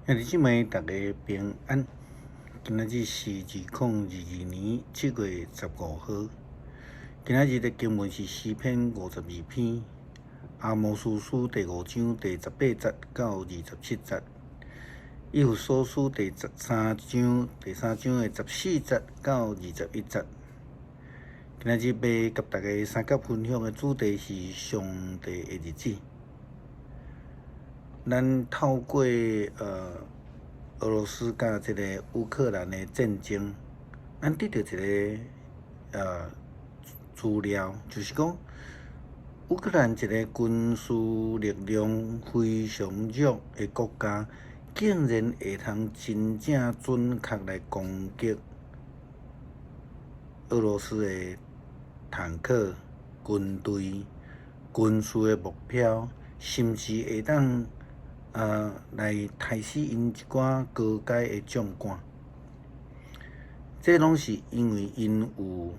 兄弟姊妹，逐家平安。今仔日是2022年7月15號。今仔日的經文是詩篇52篇，阿摩司書第五章第18節到27節，以弗所書第三章的14節到21節。今仔日欲佮大家相佮分享的主題是上帝的日子。咱透過俄羅斯佮這個烏克蘭的戰爭，咱得著一个資料，就是講烏克蘭一个軍事力量非常弱的國家，竟然會通真正準確來攻擊俄羅斯的坦克、軍隊、軍事的目標，甚至會當來刣死𪜶一寡高階的將官。這攏是因為𪜶有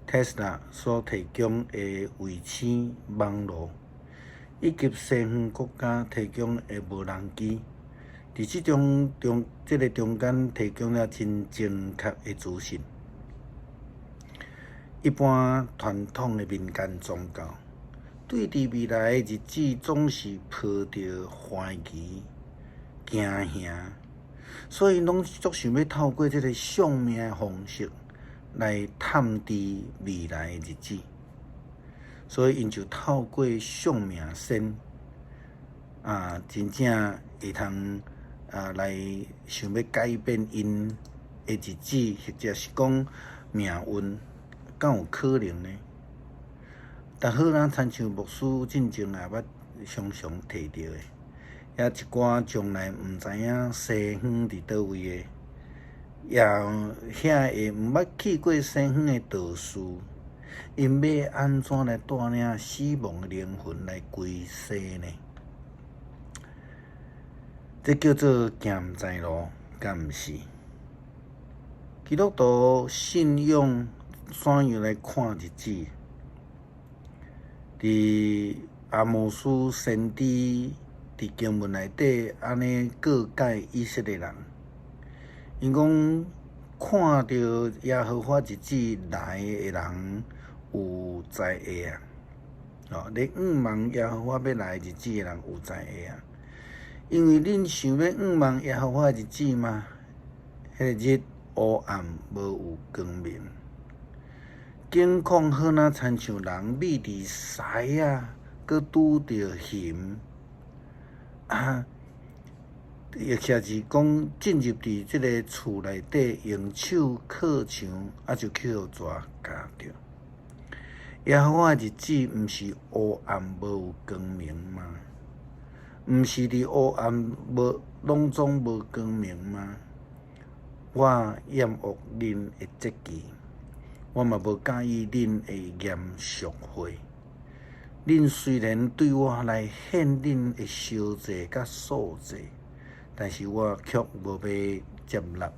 Tesla 所提供的衛星網路，以及西方國家提供的無人機，佇這中中這个中間提供了真精確的資訊。一般傳統的民間宗教，對佇未來的日子總是抱著懷疑、驚嚇，所以攏足想欲透過這个相命的方式來探知未來的日子，所以𪜶就透過相命仙啊，真正會通啊來想欲改變𪜶的日子，或者是講命運，敢有可能呢？但好若親像牧師進前也捌常常提著的，遐一寡從來毋知影西方佇佗位的，也遐个毋捌去過西方的道士，𪜶欲按怎來帶領死亡的靈魂來歸西呢？這叫做行毋知路，敢毋是？基督徒信仰怎樣來看日子？佇阿摩司先知佇經文內底按呢告誡以色列人，𪜶講看著耶和華日子來的人有災厄啊！哦，咧向望耶和華欲來日子的人有災厄啊！因為恁想欲向望耶和華日子嗎？彼个日烏暗無有光明。景況好若親像人覕佇獅仔，閣拄著熊，啊，或者是講進入佇這个厝內底，用手靠牆，啊就去予蛇咬著。耶和華日子毋是烏暗無有光明嗎？毋是佇烏暗無攏總無光明嗎？我厭惡恁的節期。我嘛無佮意恁的嚴肅會。恁雖然對我來獻恁的燒祭佮素祭，但是我卻無欲接納，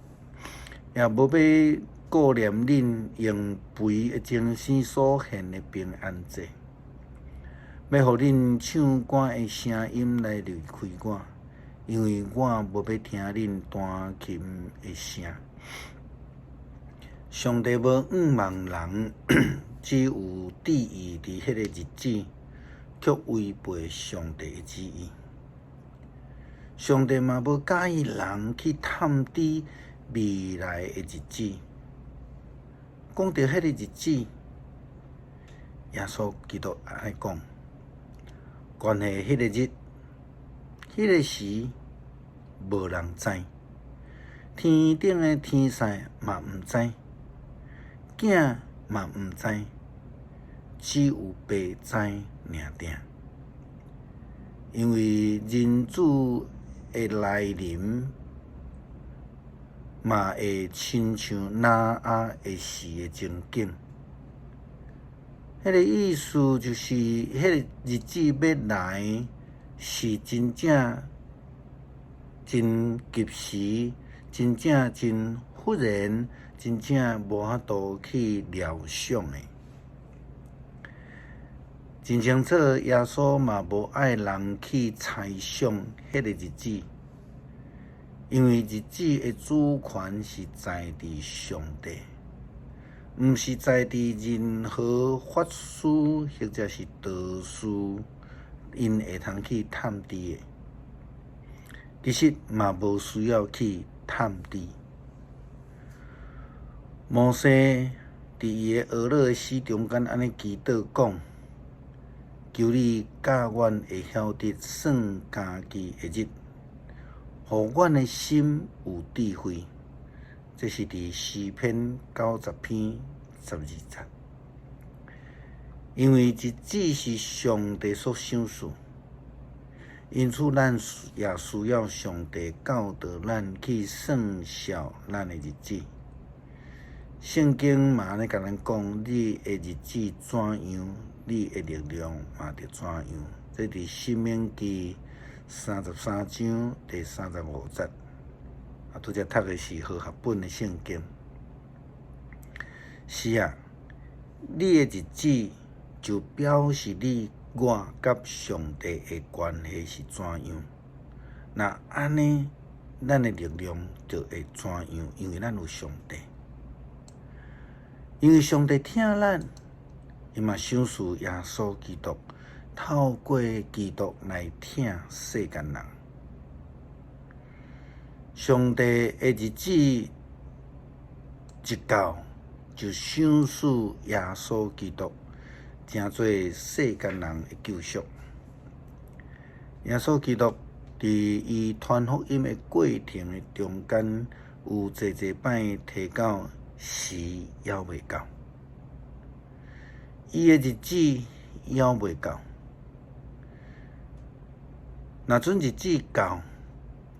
也無欲顧念恁用肥的精牲所獻的平安祭，欲予恁唱歌的聲音來離開我，因為我無欲聽恁彈琴的聲。上帝無向望人，只有注意佇彼个日子，卻違背上帝的旨意。上帝嘛無佮意人去探知未來的日子。講著彼个日子，耶穌基督按呢講，關係彼個日、彼個時，無人知，天頂的天使嘛毋知。囝嘛毋知，只有父知爾爾。因為人子的來臨，嘛會親像挪亞的時的情景。彼个意思就是，彼个日子欲來，是真正真及時，真正真忽然。真正無法度去料想的，真清楚，耶穌嘛無愛人去猜想彼个日子。因為日子的主權是在佇上帝，毋是在佇任何法師或者是道士，𪜶會通去探知的。其實嘛無需要去探知。摩西佇伊的哀樂的詩中間按呢祈禱講：求你教阮會曉得算家己的日，予阮的心有智慧。這是佇詩篇90篇12節。因為日子是上帝所賞賜，因此咱也需要上帝教導咱去算數咱的日子。聖經嘛按呢共咱講：你的日子怎樣，你的力量嘛就怎樣。這佇申命記33章第35節。啊，拄才讀的是和合本的聖經。是啊，你的日子就表示你我佮上帝的關係是怎樣。若按呢，咱的力量就會怎樣？因為咱有上帝。因為上帝疼咱，伊嘛賞賜耶穌基督，透過基督來疼世間人。上帝的日子一到，就賞賜耶穌基督，成做世間人的救贖。耶穌基督佇伊傳福音的過程的中間，有濟濟擺提到時猶未到，伊的日子猶未到。若陣日子到，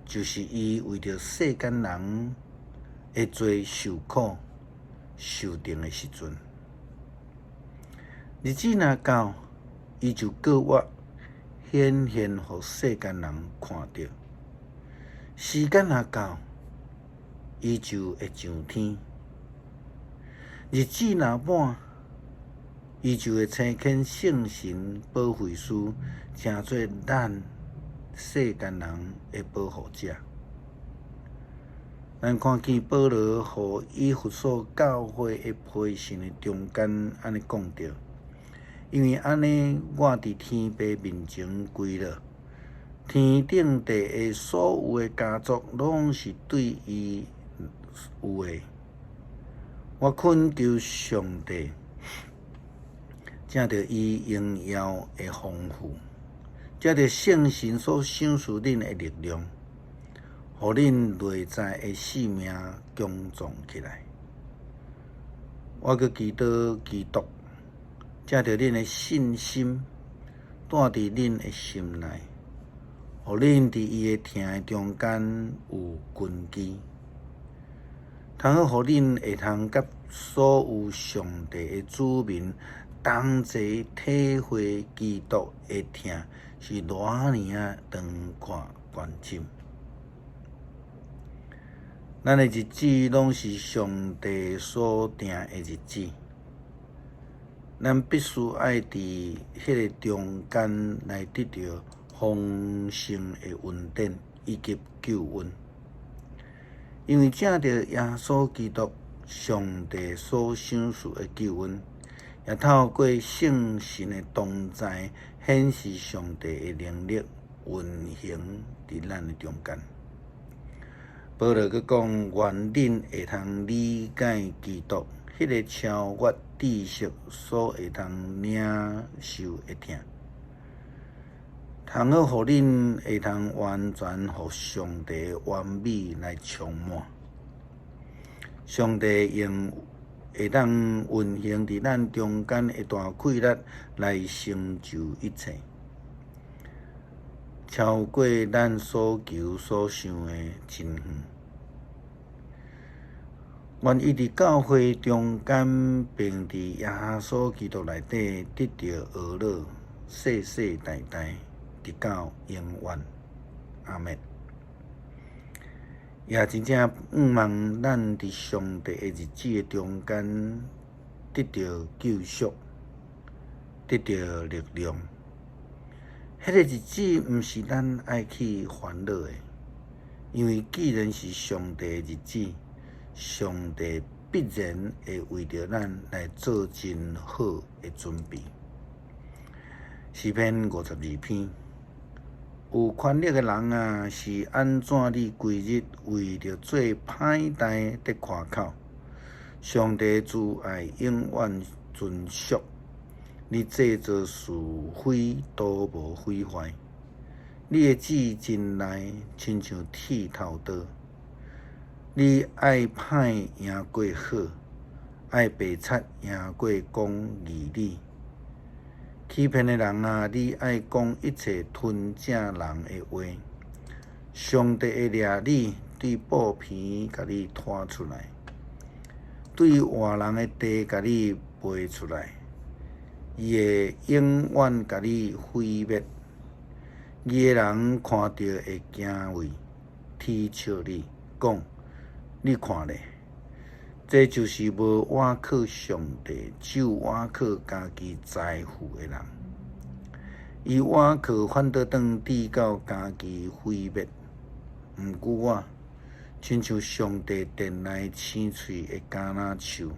就是伊為著世間人的罪受苦、受定的時陣。日子若到，伊就閣活顯現予世間人看著。時間若到，伊就會上天。日子若滿，伊就會差遣聖神保惠師，成做咱世間人的保護者。咱看見保羅予以弗所教會的批信的中間按呢講著，因為按呢，我佇天父面前跪落，天頂地的所有的家族，攏是對伊有的。我懇求上帝，藉著伊榮耀的豐富，藉著聖神所賞賜恁的力量，予恁內在的性命強壯起來。我閣祈禱基督，藉著恁的信心，住佇恁的心內，予恁佇伊的疼的中間有根基。通好，予恁會通佮所有上帝的子民同齊體會基督的疼是偌爾仔長闊寬深。咱的日子攏是上帝所定的日子，咱必須愛佇彼个中間來得著豐盛的恩典以及救恩。因為藉著耶穌基督上帝所賞賜的救恩，也透過聖神的同在，顯示上帝的能力運行佇咱的中間。保羅閣講，願恁會通理解基督，彼个超越知識所會通領受的疼，通好，予恁會通完全予上帝的完美來充滿。上帝用會當運行佇咱中間的大氣力來成就一切，超過咱所求所想的真遠。願伊佇教會中間，並佇耶穌基督內底得著呵咾，世世代代，直到永遠。阿們。也真正向望咱佇上帝的日子的中間得著救贖，得著力量。彼个日子毋是咱愛去煩惱的，因為既然是上帝的日子，上帝必然會為著咱來做真好的準備。詩篇52篇，有權力的人啊，是按怎你規日為著做歹代佇誇口？上帝慈愛永遠存續，你製造是非都無毀壞。你的舌真利，親像剃頭刀。你愛歹贏過好，愛白賊贏過講義理。欺騙的人啊，你愛講一切吞食人的話。上帝會掠你，對布棚共你拖出來，對活人的地共你賣出來，伊會永遠共你毀滅。義的人看著會驚畏，恥笑你，講：你看咧，這就是無倚靠上帝，只有倚靠家己財富的人。伊倚靠反倒轉致到家己毀滅。毋過我，親像上帝殿內青翠的橄欖樹，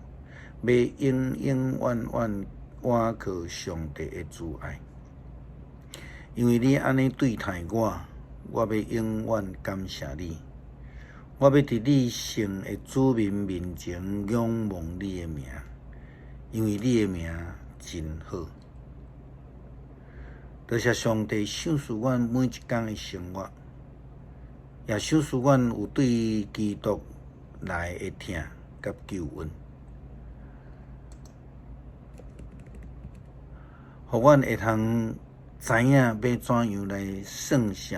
欲永永遠遠倚靠上帝的慈愛。因為你按呢對待我，我欲永遠感謝你。我欲佇你聖的子民面前仰望你的名，因為你的名真好。多謝上帝賞賜阮每一工的生活，也賞賜阮有對基督來的疼佮救恩，予阮會通知影欲怎樣來算數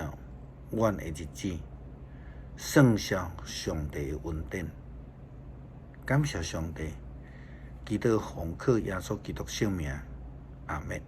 阮的日子，算數上帝的恩典。感謝上帝，祈禱奉靠耶穌基督聖名，阿們。